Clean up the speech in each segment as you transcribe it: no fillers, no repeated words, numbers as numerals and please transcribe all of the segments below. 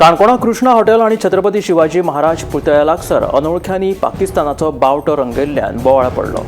काणकोणा कृष्णा हॉटेल आनी छत्रपती शिवाजी महाराज पुतळ्या लागसर अनोळख्यांनी पाकिस्तानाचो बावटो रंगयल्ल्यान बोवाळ पडलो।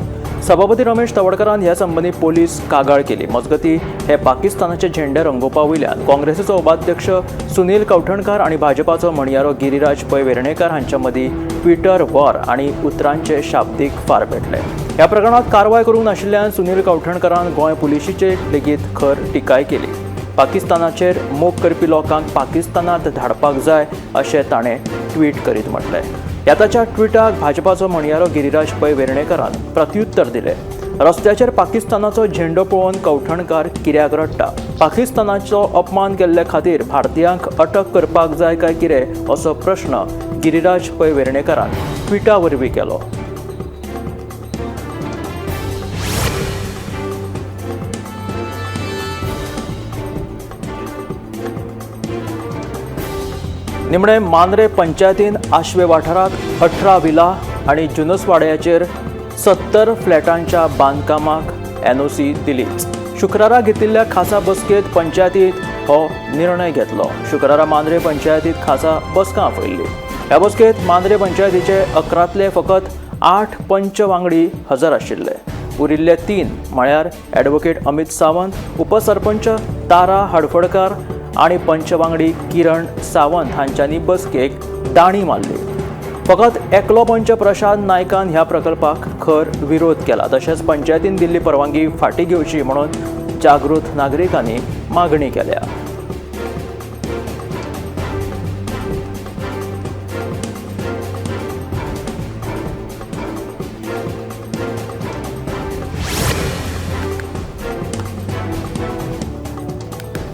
सभापती रमेश तवडकरान ह्या संबंदी पोलीस कागाळ केली। मजगती हे पाकिस्तानाचे झेंडे रंगोवपा वयल्यान काँग्रेसीचो उपाध्यक्ष सुनील कवठणकार आनी भाजपाचो म्हणयारो गिरीराज पै वेर्णेकर हांच्या मदीं ट्विटर वॉर आनी उतरांचे शाब्दीक फार पेटले। ह्या प्रकरणात कारवाय करूंक नाशिल्ल्यान सुनील कवठणकरान गोंय पुलिशीचेर लेगीत खर टिकाय केली। पाकिस्तानाचेर मोग करपी लोकांक पाकिस्तानात धाडपाक जाय अशें ताणें ट्वीट करीत म्हटलें। ह्या ताच्या ट्विटाक भाजपाचो म्हणयारो गिरीराज पै वेर्णेकरान प्रत्युत्तर दिलें। रस्त्याचेर पाकिस्तानाचो झेंडो पळोवन कवठणकार कित्याक रडटा? पाकिस्तानाचो अपमान केल्ले खातीर भारतीयांक अटक करपाक जाय काय कितें असो प्रश्न गिरीराज पै वेर्णेकरान ट्विटा वरवीं केलो। निमणे मांद्रे पंचायतीन आश्वे वाठारांत 18 विला आनी जुनसवाड्याचेर 70 फ्लॅटांच्या बांदकामाक एनओसी दिलीच। शुक्रारा घेतिल्ल्या खासा बसकेंत पंचायतीत हो निर्णय घेतलो। शुक्रारा मांद्रे पंचायतीत खासा बसका आपयल्ली। ह्या बसकेंत मांद्रे पंचायतीचे 11तले फकत 8 पंच वांगडी हजर आशिल्ले। उरिल्ले 3 म्हळ्यार ॲडव्होकेट अमित सावंत, उपसरपंच तारा हडफडकार आनी पंचवांगडी किरण सावंत हांच्यांनी बसकेक दाणी मारली। फकत एकलो पंच प्रशांत नायकान ह्या प्रकल्पाक खर विरोध केला। तशेंच पंचायतीन दिल्ली परवानगी फाटीं घेवची म्हणून जागृत नागरिकांनी मागणी केल्या।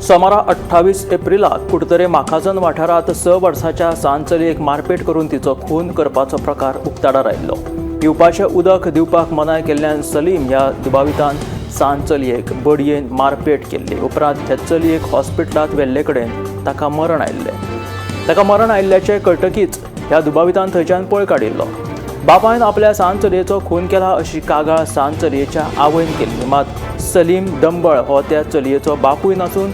सोमारा 28 एप्रिलाक कुडतरे माखाजन वाठारांत 6 वर्साच्या सान चलयेक मारपेट करून तिचो खून करपाचो प्रकार उक्ताडार आयिल्लो। पिवपाचें उदक दिवपाक मनाय केल्ल्यान सलीम ह्या दुबावितान सान चलयेक बडयेन मारपेट केल्ली। उपरांत हे चलयेक हॉस्पिटलांत व्हेल्ले कडेन ताका मरण आयिल्लें। ताका मरण आयिल्ल्याचें कळटकीच ह्या दुबावितान थंयच्यान पळ काडिल्लो। बापायन आपल्या सान चलयेचो खून केला अशी कागाळ सान चलयेच्या आवयन केल्ली। मात सलीम दंबळ हो त्या चलयेचो बापूय नासून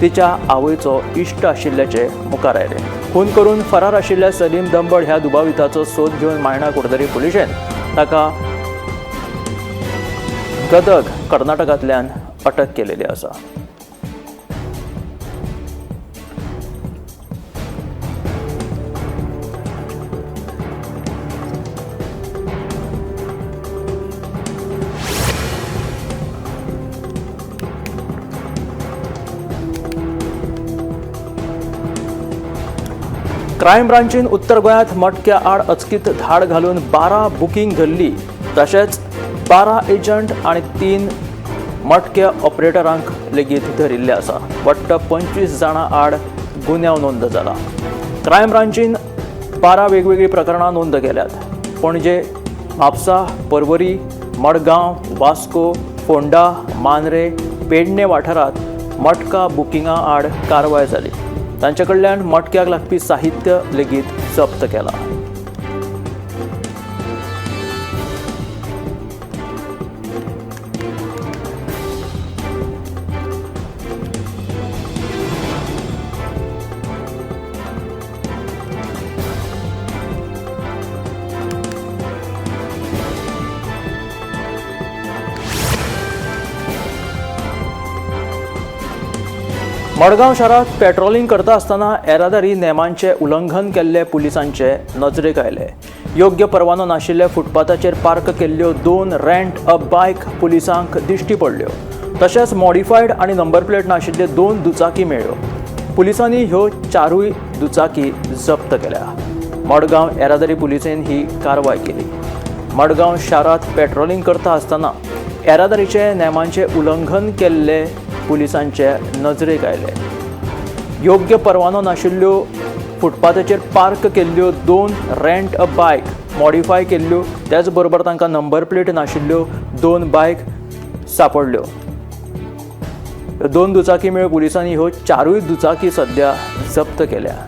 तिच्या आवयचो इश्ट आशिल्ल्याचें मुखार आयलें। खून करून फरार आशिल्ल्या सलीम दंबळ ह्या दुबाविताचो सोद घेवन मायणा कुडतरी पुलिशेन ताका गदग कर्नाटकांतल्यान अटक केलेली आसा। क्रायम ब्रांचीन उत्तर गोंयांत मटक्या आड अचकीत धाड घालून 12 बुकींग धरली। तशेंच 12 एजंट आनी 3 मटक्या ऑपरेटरांक लेगीत धरिल्ले आसा। वट्ट 25 जाणां आड गुन्यांव नोंद जाला। क्रायम ब्रांचीन 12 वेगवेगळीं प्रकरणां नोंद केल्यात। पणजे, म्हापसा, पर्वरी, मडगांव, वास्को, फोंडा, मांद्रे, पेडणे वाठारांत मटका बुकिंगा आड कारवाय जाली। तांचे कडल्यान मटक्याक लागपी साहित्य लेगीत जप्त केलां। मडगांव शारांत पेट्रोलिंग करता आसतना येरादारी नेमांचे उल्लंघन केल्ले पुलिसांचे नजरेक आयले। योग्य परवानो नाशिल्ले फुटपाथाचेर पार्क केल्ल्यो 2 रेंट अ बायक पुलिसांक दिश्टी पडल्यो। तशेंच मॉडिफायड आनी नंबर प्लेट नाशिल्ले 2 दुचाकी मेळ्ळ्यो। पुलिसांनी ह्यो 4 दुचाकी जप्त केल्या। मडगांव येरादारी पुलिसेन ही कारवाय केली। मडगांव शारांत पेट्रोलिंग करता आसतना येरादारीचे नेमांचे उल्लंघन केल्ले पुलिसांचे नजरेक आयले। योग्य परवानो नाशिल्ल्यो फुटपाथाचेर पार्क केल्ल्यो 2 रेंट अ बायक मॉडिफाय केल्ल्यो, त्याच बरोबर तांकां नंबर प्लेट नाशिल्ल्यो 2 बायक सापडल्यो। 2 दुचाकी मेळ्यो। पुलिसांनी ह्यो 4 दुचाकी सध्या जप्त केल्या।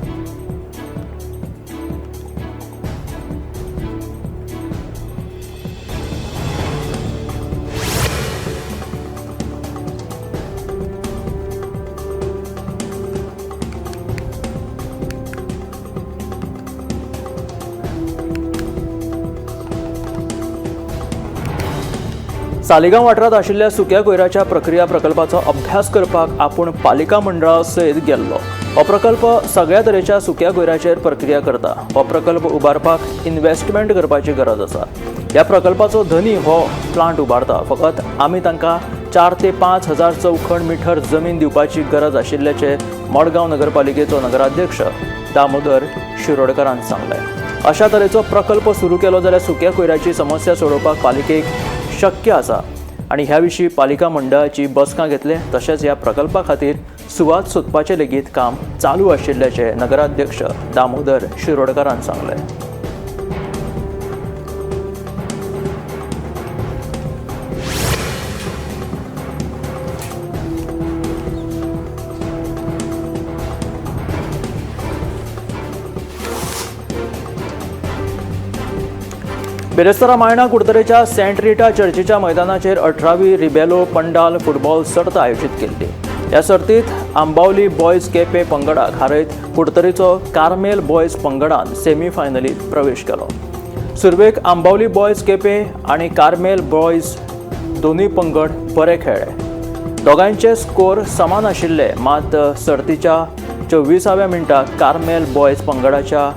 सालिगांव वाठारांत आशिल्ल्या सुक्या कोयराच्या प्रक्रिया प्रकल्पाचो अभ्यास करपाक आपूण पालिका मंडळा सयत गेल्लो. हो प्रकल्प सगळ्या तरेच्या सुक्या कोयराचेर प्रक्रिया करता. हो प्रकल्प उबारपाक इन्व्हेस्टमेंट करपाची गरज आसा. ह्या प्रकल्पाचो धनी हो प्लांट उबारता. फकत आमी तांकां 4 ते 5 हजार चौखण मिटर जमीन दिवपाची गरज आशिल्ल्याचें मडगांव नगरपालिकेचो नगराध्यक्ष दामोदर शिरोडकरान सांगलें. अशा तरेचो प्रकल्प सुरू केलो जाल्यार सुक्या कोयराची समस्या सोडोवपाक पालिकेक शक्य आसा आनी ह्या विशीं पालिका मंडळाची बसका घेतले. तशेंच ह्या प्रकल्पा खातीर सुवात सोदपाचें लेगीत काम चालू आशिल्ल्याचें नगराध्यक्ष दामोदर शिरोडकरान सांगलें. बिरेस्तारा मायणा कुडतरेच्या सेंट रिटा चर्चीच्या मैदानाचेर 18वी रिबेलो पंडाल फुटबॉल सर्त आयोजीत केल्ली. ह्या सर्तीत आंबावली बॉयज केपे पंगडाक हारयत कुडतरेचो कार्मेल बॉयज पंगडान सेमीफायनलीत प्रवेश केलो. सुरवेक आंबावली बॉयज केपे आनी कार्मेल बॉयज दोनूय पंगड बरे खेळ्ळे. दोगांयचे स्कोर समान आशिल्ले. मात सर्तीच्या 24व्या मिनटाक कार्मेल बॉयज पंगडाच्या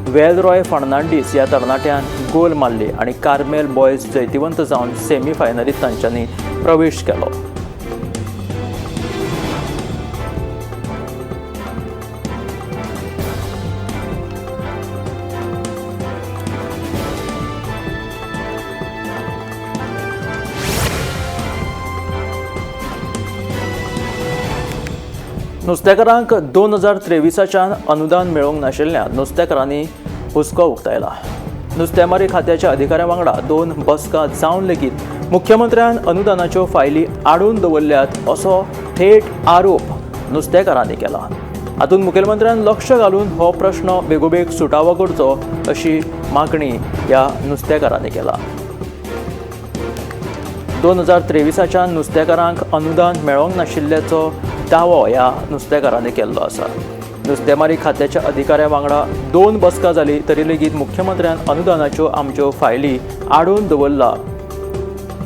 वेलरॉय फर्नांडीस ह्या तरणाट्यान गोल मारली आनी कार्मेल बॉयज जैतिवंत जावन सेमीफायनलीत तांच्यांनी प्रवेश केलो. नुस्तेकारांक 2023च्यान अनुदान मेळोवंक नाशिल्ल्यान नुस्तेकारांनी हुस्को उक्तायला. नुस्तेमारी खात्याच्या अधिकाऱ्यां वांगडा 2 बसका जावन लेगीत मुख्यमंत्र्यान अनुदानाच्यो फायली आडून दवरल्यात असो थेट आरोप नुस्तेकारांनी केला. हातूंत मुखेलमंत्र्यान लक्ष घालून हो प्रश्न बेगोबेग सुटावो करचो अशी मागणी ह्या नुस्तेकारांनी केला. 2023च्यान नुस्तेकारांक अनुदान मेळोवंक नाशिल्ल्याचो दावो ह्या नुस्तेकारांनी केल्लो आसा. नुस्तेमारी खात्याच्या अधिकाऱ्यां वांगडा 2 बसका जाली तरी लेगीत मुख्यमंत्र्यान अनुदानाच्यो आमच्यो फायली आडून दवरला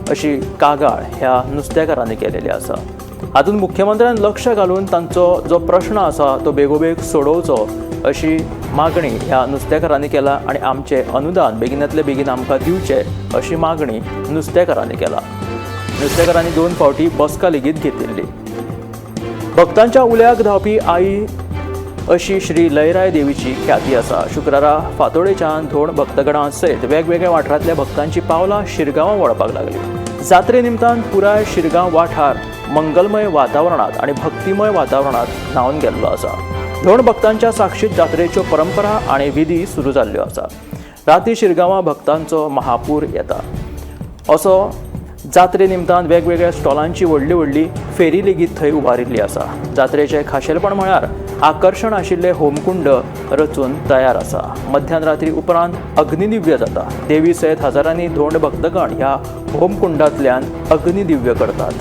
अशी कागाळ ह्या नुस्तेकारांनी केलेली आसा. हातूंत मुख्यमंत्र्यान लक्ष घालून तांचो जो प्रश्न आसा तो बेगोबेग सोडोवचो अशी मागणी ह्या नुस्तेकारांनी केला आनी आमचें अनुदान बेगिनांतले बेगीन आमकां दिवचें अशी मागणी नुस्तेकारांनी केला. नुस्तेकारांनी 2 फावटी बसका लेगीत घेतिल्ली. भक्तांच्या उल्याक धांवपी आई अशी श्री लयराय देवीची ख्याती आसा. शुक्रारा फातोडेच्यान धोण भक्तगणां सयत वेगवेगळ्या वाठारांतल्या भक्तांची पावलां शिरगांवां वळपाक लागली. जात्रे निमतान पुराय शिरगांव वाठार मंगलमय वातावरणांत आनी भक्तिमय वातावरणांत न्हावन गेल्लो आसा. धोण भक्तांच्या साक्षीत जात्रेच्यो परंपरा आनी विधी सुरू जाल्ल्यो आसा. राती शिरगांवां भक्तांचो महापूर येता असो जात्रे निमतान वेगवेगळ्या स्टॉलांची व्हडली व्हडली फेरी लेगीत थंय उबारिल्ली आसा. जात्रेचें खाशेलपण म्हळ्यार आकर्शण आशिल्ले होमकुंड रचून तयार आसा. मध्यान रात्री उपरांत अग्निदिव्य जाता. देवी सयत हजारांनी धोंड भक्तगण ह्या होमकुंडांतल्यान अग्निदिव्य करतात.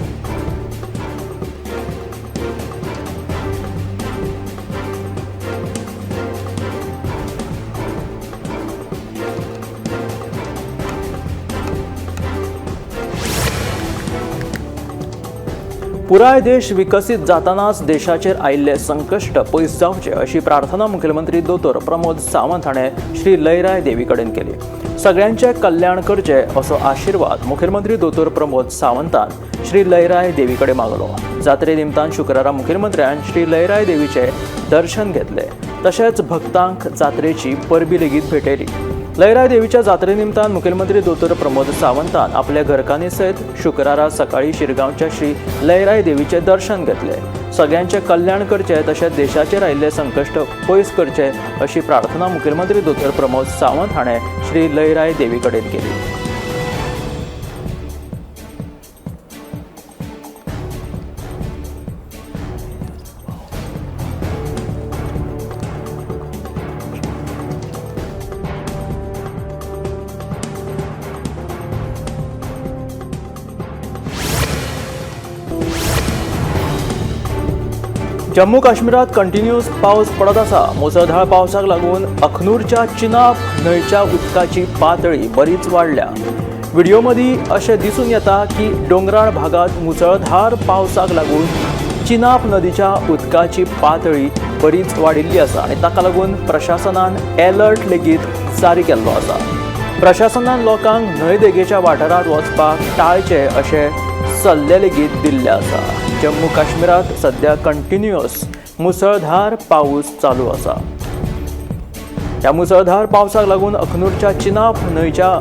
पुराय देश विकसीत जातानाच देशाचेर आयिल्ले संकश्ट पयस जावचे अशी प्रार्थना मुखेलमंत्री दोतोर प्रमोद सावंत हाणें श्री लयराय देवी कडेन केली. सगळ्यांचें कल्याण करचें असो आशिर्वाद मुखेलमंत्री दोतोर प्रमोद सावंतान श्री लयराय देवी कडेन मागलो. जात्रे निमतान शुक्रारा मुखेलमंत्र्यान श्री लयराय देवीचें दर्शन घेतलें. तशेंच भक्तांक जात्रेची परबी लेगीत भेटयली. लयराय देवीच्या जात्रे निमतान मुखेलमंत्री दोतोर प्रमोद सावंतान आपल्या घरकान्नी सयत शुक्रारा सकाळी शिरगांवच्या श्री लयराय देवीचें दर्शन घेतलें. सगळ्यांचें कल्याण करचें तशेंच देशाचेर आयिल्लें संकश्ट पयस करचें अशी प्रार्थना मुखेलमंत्री दोतोर प्रमोद सावंत हाणें श्री लयराय देवी कडेन केली. जम्मू काश्मीरात कंटिन्युअस पावस पडत आसा. मुसळधार पावसाक लागून अखनूरच्या चिनाब न्हंयच्या उदकाची पातळी बरीच वाडल्या. व्हिडिओ मदीं अशें दिसून येता की दोंगराळ भागांत मुसळधार पावसाक लागून चिनाब नदीच्या उदकाची पातळी बरीच वाडिल्ली आसा आनी ताका लागून प्रशासनान एलर्ट लेगीत जारी केल्लो आसा। प्रशासनान लोकांक न्हंय देगेच्या वाठारांत वचपाक टाळचें अशें सल्ले लेगीत दिल्ले आसा। जम्मू काश्मीरांत सध्या कंटिन्युअस मुसळधार पावस चालू आसा। ह्या मुसळधार पावसाक लागून अखनूरच्या चिनाब न्हंयच्या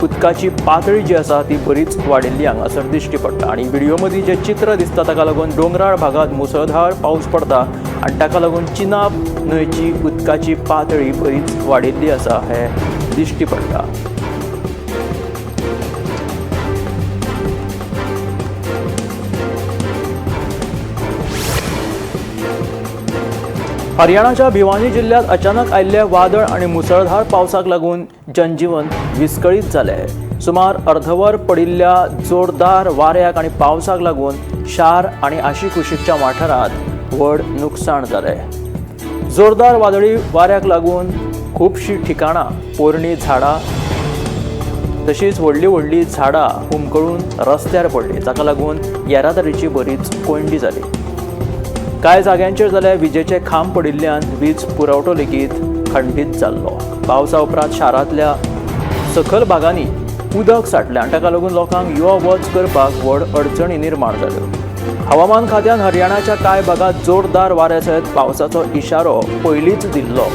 उदकाची पातळी जी आसा ती बरीच वाडिल्ली हांगासर दिश्टी पडटा आनी व्हिडिओ मदीं जें चित्र दिसता ताका लागून दोंगराळ भागांत मुसळधार पावस पडता आनी ताका लागून चिनाब न्हंयची उदकाची पातळी बरीच वाडिल्ली आसा हें दिश्टी पडटा। हरियाणाच्या भिवानी जिल्ह्यात अचानक आयिल्ल्या वादळ आनी मुसळधार पावसाक लागून जनजीवन विस्कळीत जालें। सुमार अर्दवर पडिल्ल्या जोरदार वाऱ्याक आनी पावसाक लागून शार आनी आशिकुशीकच्या वाठारांत व्हड नुकसाण जालें। जोरदार वादळी वाऱ्याक लागून खुबशीं ठिकाणां पोरणी झाडां तशींच व्हडलीं व्हडलीं झाडां हुमकळून रस्त्यार पडलीं, ताका लागून येरादारीची बरीच कोंयडी जाली। कांय जाग्यांचेर जाल्यार विजेचे खांब पडिल्ल्यान वीज पुरवठो लेगीत खंडीत जाल्लो। पावसा उपरांत शारांतल्या सखल भागांनी उदक साठलें आनी ताका लागून लोकांक यो वच करपाक व्हड अडचणी निर्माण जाल्यो। हवामान खात्यान हरियाणाच्या कांय भागांत जोरदार वाऱ्या सयत पावसाचो इशारो पयलींच दिल्लो।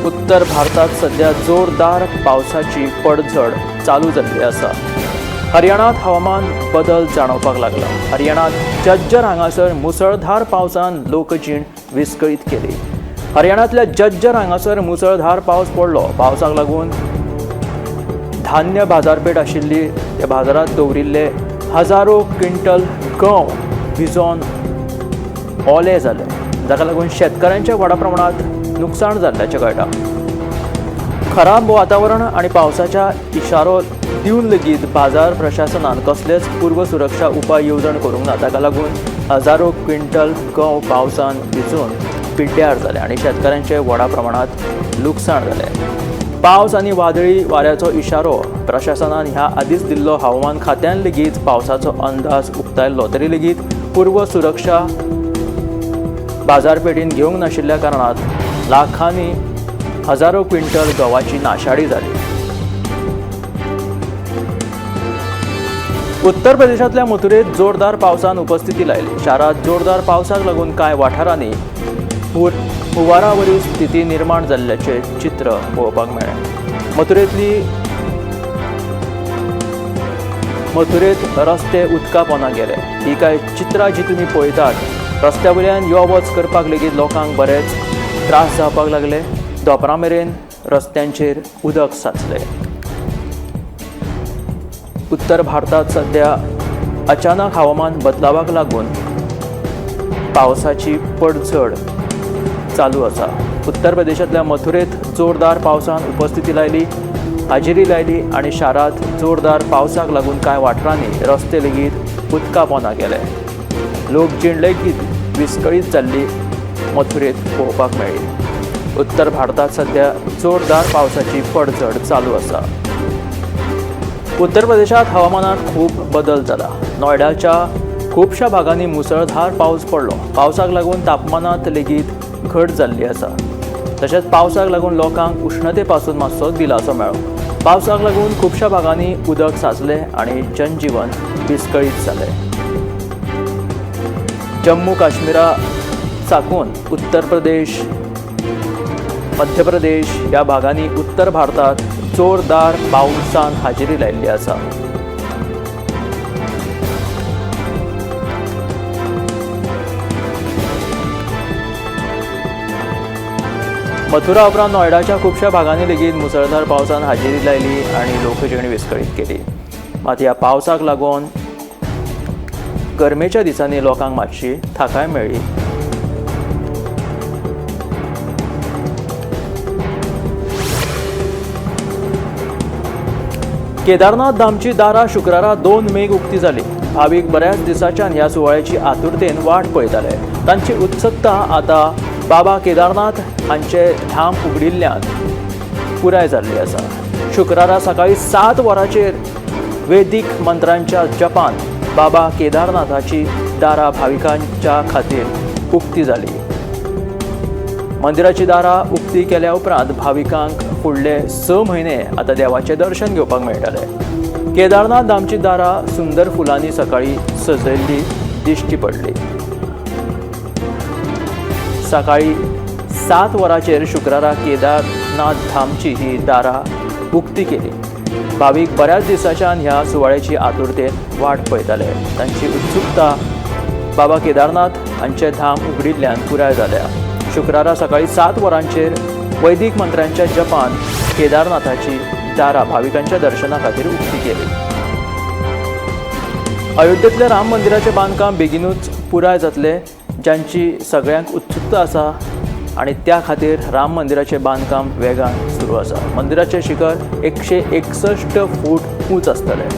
उत्तर भारतात सध्या जोरदार पावसाची पडझड चालू जाल्ली आसा। हरियाणात हवामान बदल जाणवपाक लागला। हरियाणात जज्जर हांगासर मुसळधार पावसान लोकजीण विस्कळीत केली। हरियाणांतल्या जज्जर हांगासर मुसळधार पावस पडलो। पावसाक लागून धान्य बाजारपेठ आशिल्ली त्या बाजारांत दवरिल्ले हजारो क्विंटल गंव भिजोवन ओले जाले, जाका लागून शेतकऱ्यांच्या व्हडा प्रमाणांत नुकसान जाल्ल्याचें कळटा। खराब वातावरण आनी पावसाच्या इशारो दिवन लेगीत बाजार प्रशासनान कसलेच पूर्व सुरक्षा उपाय येवजण करूंक ना, ताका लागून हजारो क्विंटल गंव पावसान भिजून पिड्ड्यार जाले आनी शेतकऱ्यांचे व्हडा प्रमाणांत लुकसाण जालें। पावस आनी वादळी वाऱ्याचो इशारो प्रशासनान ह्या आदींच दिल्लो। हवामान खात्यान लेगीत पावसाचो अंदाज उक्तायल्लो तरी लेगीत पूर्व सुरक्षा बाजारपेठीन घेवंक नाशिल्ल्या कारणान लाखांनी हजारो क्विंटल गव्हाची नाशाडी जाली। उत्तर प्रदेशांतल्या मथुरेत जोरदार पावसान उपस्थिती लायली। शारांत जोरदार पावसाक लागून कांय वाठारांनी हुंवारावरी स्थिती निर्माण जाल्ल्याचें चित्र पळोवपाक मेळ्ळें। मथुरेत रस्ते उदका पोंदा गेले। ही कांय चित्रां जी तुमी पळयतात रस्त्या वयल्यान यो वच करपाक लेगीत लोकांक बरेच त्रास जावपाक लागले। दोपरा मेरेन रस्त्यांचेर उदक साचलें। उत्तर भारतात सध्या अचानक हवामान बदलावाक लागून पावसाची पडझड चालू आसा। उत्तर प्रदेशांतल्या मथुरेत जोरदार पावसान उपस्थिती लायली, हाजेरी लायली आनी शारांत जोरदार पावसाक लागून कांय वाठारांनी रस्ते लेगीत उदका पोंदा गेले। लोकजीण लेगीत विस्कळीत जाल्ली मथुरेत पळोवपाक मेळ्ळी। उत्तर भारतात सध्या जोरदार पावसाची पडझड चालू आसा। उत्तर प्रदेशात हवामानात खूब बदल जाला। नोयडाच्या खुबश्या भागांनी मुसळधार पावस पडलो। पावसाक लागून तापमानात लेगीत घट जाल्ली आसा। तशेंच पावसाक लागून लोकांक उश्णते पासून मातसो दिलासो मेळ्ळो। पावसाक लागून खुबश्या भागांनी उदक साचलें आनी जनजीवन विस्कळीत जालें। जम्मू काश्मीरा साकून उत्तर प्रदेश, मध्य प्रदेश ह्या भागांनी उत्तर भारतात जोरदार पावसान हाजेरी लायिल्ली आसा। मथुरा उपरांत नोयडाच्या खुबश्या भागांनी लेगीत मुसळधार पावसान हाजेरी लायली आनी लोकजीण विस्कळीत केली। मात ह्या पावसाक लागून गरमेच्या दिसांनी लोकांक मातशी थाकाय मेळ्ळी। केदारनाथ धामची दारां शुक्रारा 2 मेक उक्ती जाली। भावीक बऱ्याच दिसाच्यान ह्या सुवाळ्याची आतुरतेन वाट पळयताले. तांची उत्सुकता आतां बाबा केदारनाथ हांचे धाम उगडिल्ल्यान पुराय जाल्ली आसा. शुक्रारा सकाळी 7 वरांचेर वेदीक मंत्रांच्या जपान बाबा केदारनाथाची दारां भाविकांच्या खातीर उक्ती जाली. मंदिराची दारां उक्ती केल्या उपरांत भाविकांक फुडले 6 म्हयने आतां देवाचें दर्शन घेवपाक मेळटलें. केदारनाथ धामची दारां सुंदर फुलांनी सकाळी सजयल्ली दिश्टी पडली. सकाळी 7 वरांचेर शुक्रारा केदारनाथ धामची ही दारां उक्ती केली. भावीक बऱ्याच दिसाच्यान ह्या सुवाळ्याची आतुरतेन वाट पळयताले. तांची उत्सुकता बाबा केदारनाथ हांचे धाम उगडिल्ल्यान पुराय जाल्या. शुक्रारा सकाळी 7 वरांचेर वैदिक मंत्र्यांच्या जपान केदारनाथाची दारां भाविकांच्या दर्शना खातीर उक्ती केली. अयोध्येंतल्या राम मंदिराचें बांदकाम बेगिनूच पुराय जातलें, जांची सगळ्यांक उत्सुकता आसा आनी त्या खातीर राम मंदिराचें बांदकाम वेगान सुरू आसा. मंदिराचें शिखर 161 फूट उंच आसतलें.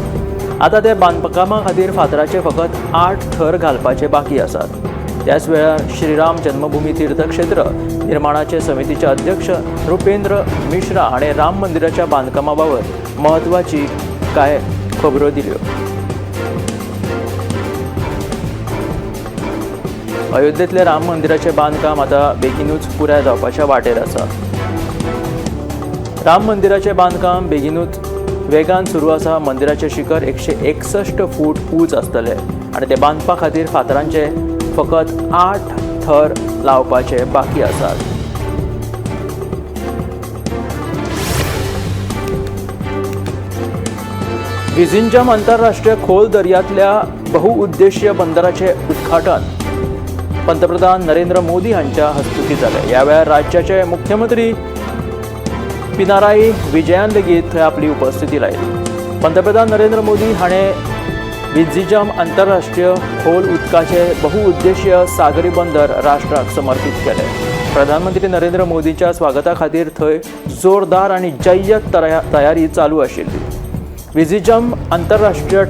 आतां ते बांदकामा खातीर फातराचे फकत 8 थर घालपाचे बाकी आसात. त्याच वेळार श्रीराम जन्मभूमी तीर्थक्षेत्र निर्माणाचे समितीचे अध्यक्ष नृपेंद्र मिश्रा हाणें राम मंदिराच्या बांदकामा बाबत म्हत्वाची कांय खबरो दिल्यो. अयोध्येंतलें राम मंदिराचें बांदकाम आतां बेगिनूच पुराय जावपाच्या वाटेर आसा. राम मंदिराचें बांदकाम बेगिनूच वेगान सुरू आसा. मंदिराचें शिखर 161 फूट उंच आसतलें आनी तें बांदपा खातीर फातरांचे फकत 8 थर लावपाचे बाकी आसात. विझिंजम आंतरराष्ट्रीय खोल दर्यांतल्या बहुउद्देशीय बंदराचें उद्घाटन पंतप्रधान नरेंद्र मोदी हांच्या हस्तुकीं जालें. ह्या वेळार राज्याचे मुख्यमंत्री पिनाराई विजयान लेगीत थंय आपली उपस्थिती लायली. पंतप्रधान नरेंद्र मोदी हाणें विझिंजम आंतरराष्ट्रीय खोल उदकाचे बहुउद्देशीय सागरी बंदर राष्ट्राक समर्पीत केलें. प्रधानमंत्री नरेंद्र मोदीच्या स्वागता खातीर थंय जोरदार आनी जय्यत तयारी चालू आशिल्ली. विझिंजम आंतरराष्ट्रीय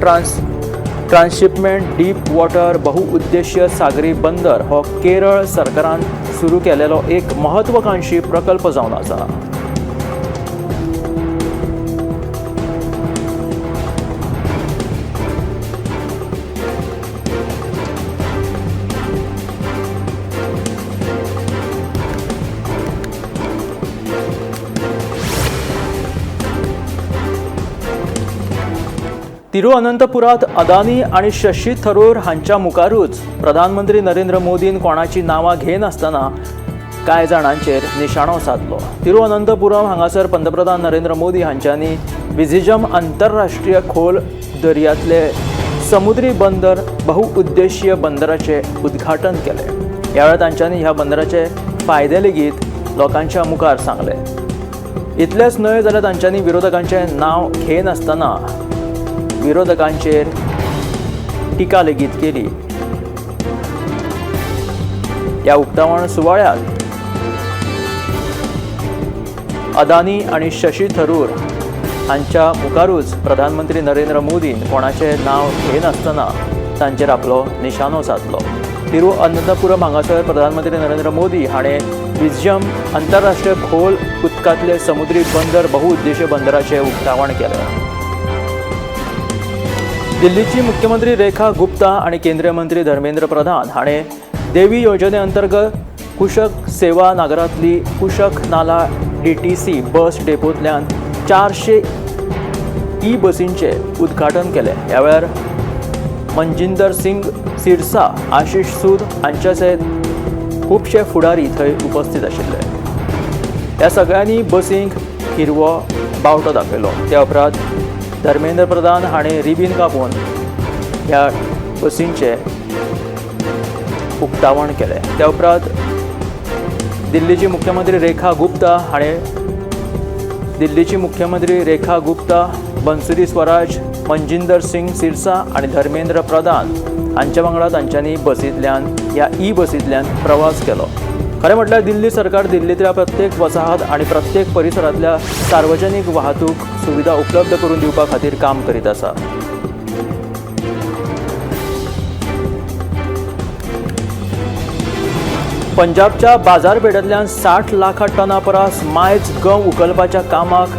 ट्रान्सशिपमेंट डीप वॉटर बहुउद्देशीय सागरी बंदर हो केरळ सरकारान सुरू केलेलो एक महत्वाकांक्षी प्रकल्प जावन आसा. तिरुअनंतपुरात अदानी आनी शशी थरूर हांच्या मुखारूच प्रधानमंत्री नरेंद्र मोदीन कोणाची नांवां घेनासतना कांय जाणांचेर निशाणो सादलो. तिरुअनंतपुरम हांगासर पंतप्रधान नरेंद्र मोदी हांच्यांनी विझिंजम आंतरराष्ट्रीय खोल दर्यांतले समुद्री बंदर बहुउद्देशीय बंदराचें उद्घाटन केलें. ह्या वेळार तांच्यांनी ह्या बंदराचे फायदे लेगीत लोकांच्या मुखार सांगले. इतलेंच न्हय जाल्यार तांच्यांनी विरोधकांचें नांव घेनासतना विरोधकांचेर टिका लेगीत केली. ह्या उक्तावण सुवाळ्यांत अदानी आनी शशी थरूर हांच्या मुखारूच प्रधानमंत्री नरेंद्र मोदीन कोणाचें नांव घेनासतना तांचेर आपलो निशाणो सादलो. तिरुअनंतपुरम हांगासर प्रधानमंत्री नरेंद्र मोदी हाणें विझिंजम आंतरराष्ट्रीय खोल उदकांतले समुद्री बंदर बहुउद्देशीय बंदराचें उक्तावण केलें. दिल्लीची मुख्यमंत्री रेखा गुप्ता आनी केंद्रीय मंत्री धर्मेंद्र प्रधान हाणें देवी योजने अंतर्गत कुशक सेवा नागरांतली कुशक नाला DTC बस डेपोंतल्यान 400 ई बसींचें उद्घाटन केलें. ह्या वेळार मनजिंदर सिंग सिरसा, आशिष सूद हांच्या सयत खुबशे फुडारी थंय उपस्थित आशिल्ले. ह्या सगळ्यांनी बसींक हिरवो बावटो दाखयलो. त्या उपरांत धर्मेंद्र प्रधान हाणें रिबीन कापून ह्या बसींचें उक्तावण केलें. त्या उपरांत दिल्लीची मुख्यमंत्री रेखा गुप्ता हाणें दिल्लीची मुख्यमंत्री रेखा गुप्ता, बन्सुरी स्वराज, मनजिंदर सिंग सिरसा आनी धर्मेंद्र प्रधान हांच्या वांगडा तांच्यांनी बसींतल्यान ह्या ई बसींतल्यान प्रवास केलो. खरें म्हटल्यार दिल्ली सरकार दिल्लींतल्या प्रत्येक वसाहत आनी प्रत्येक परिसरांतल्या सार्वजनीक वाहतूक सुविधा उपलब्ध करून दिवपा खातीर काम करीत आसा. पंजाबच्या बाजारपेठेंतल्यान 60 लाख टना परस मायज गंव उखलपाच्या कामाक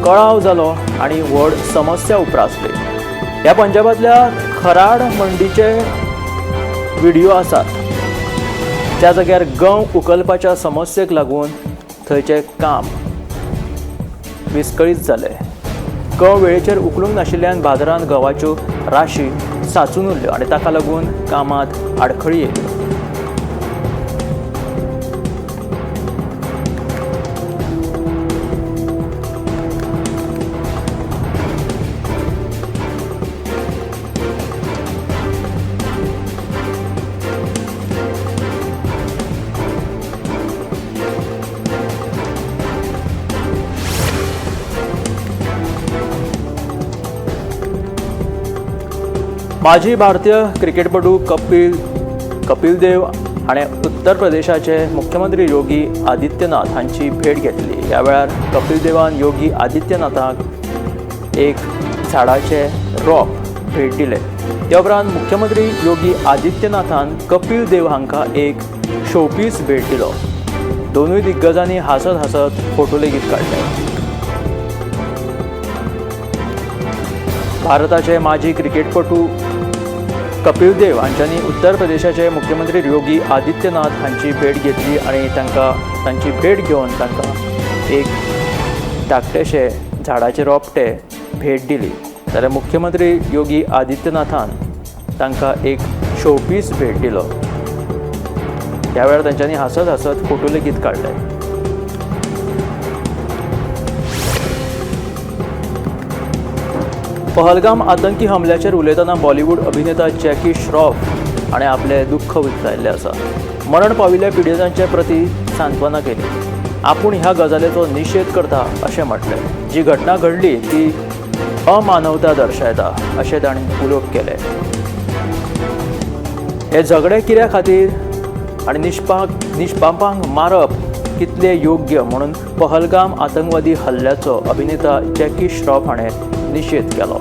कळाव जालो आनी व्हड समस्या उप्रासली. ह्या पंजाबांतल्या खराड मंडीचे व्हिडिओ आसात, त्या जाग्यार गंव उखलपाच्या समस्येक लागून थंयचें काम विस्कळीत जालें. गंव वेळेचेर उखलूंक नाशिल्ल्यान बाजारांत गंवाच्यो राशी साचून उरल्यो आनी ताका लागून कामांत आडखळी येयल्यो. माजी भारतीय क्रिकेटपटू कपिल देव हाणें उत्तर प्रदेशाचे मुख्यमंत्री योगी आदित्यनाथ हांची भेट घेतली. ह्या वेळार कपिल देवान योगी आदित्यनाथाक एक झाडाचें रोप भेट दिलें. त्या उपरांत मुख्यमंत्री योगी आदित्यनाथान कपिल देव हांकां एक शोपीस भेट दिलो. दोनूय दिग्गजांनी हांसत हांसत फोटो लेगीत काडले. भारताचे माजी क्रिकेटपटू कपिल देव हांच्यांनी उत्तर प्रदेशाचे मुख्यमंत्री योगी आदित्यनाथ हांची भेट घेतली आनी तांची भेट घेवन तांकां एक धाकटेशें झाडाचे रोपटे भेट दिली. जाल्यार मुख्यमंत्री योगी आदित्यनाथान तांकां एक शोपीस भेट दिलो. ह्या वेळार तांच्यांनी हांसत हांसत फोटो लेगीत काडले. पहलगाम आतंकी हमल्याचेर उलयतना बॉलिवूड अभिनेता जॅकी श्रॉफ हाणें आपलें दुख्ख उक्तायल्लें आसा. मरण पाविल्ल्या पिडितांचे प्रती सांत्वना केली. आपूण ह्या गजालीचो निशेध करता अशें म्हटलें. जी घटना घडली ती अमानवता दर्शयता अशें ताणें उलोवप केलें. हे झगडे कित्या खातीर आनी निष्पापांक मारप कितलें योग्य म्हणून पहलगाम आतंकवादी हल्ल्याचो अभिनेता जॅकी श्रॉफ हाणें निशेध केलो.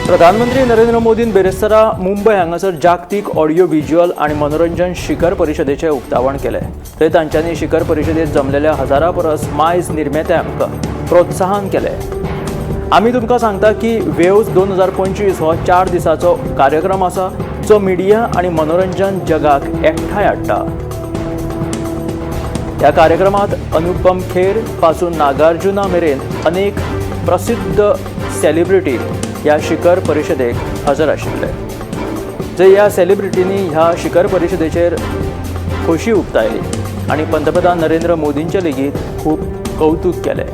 प्रधानमंत्री नरेंद्र मोदीन बेरेस्तारा मुंबय हांगासर जागतीक ऑडियो व्हिज्युअल आनी मनोरंजन शिखर परिशदेचें उक्तावण केलें. थंय तांच्यांनी शिखर परिशदेंत जमलेल्या हजारा परस मायज निर्मात्यांक प्रोत्साहन केलें. आमी तुमकां सांगता की वेव्स 2025 हो 4 दिसांचो कार्यक्रम आसा जो मिडिया आनी मनोरंजन जगाक एकठांय हाडटा. ह्या कार्यक्रमांत अनुपम खेर पासून नागार्जुना मेरेन अनेक प्रसिद्ध सेलिब्रिटी ह्या शिखर परिशदेक हजर आशिल्ले. जे ह्या सेलिब्रिटींनी ह्या शिखर परिशदेचेर खोशी उक्तायली आनी पंतप्रधान नरेंद्र मोदींचें लेगीत खूब कौतूक केलें.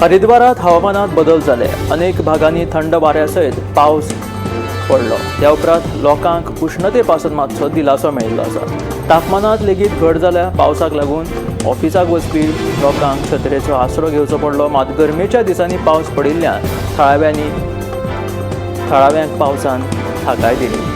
हरिद्वारात हवामानात बदल जाले. अनेक भागांनी थंड वाऱ्या सयत पावस पडलो. त्या उपरांत लोकांक उश्णते पासून मातसो दिलासो मेळिल्लो आसा. तापमानांत लेगीत घट जाल्या. पावसाक लागून ऑफिसाक वचपी लोकांक छत्रेचो आसरो घेवचो पडलो. मात गरमेच्या दिसांनी पावस पडिल्ल्यान थळाव्यांक पावसान थाकाय दिली.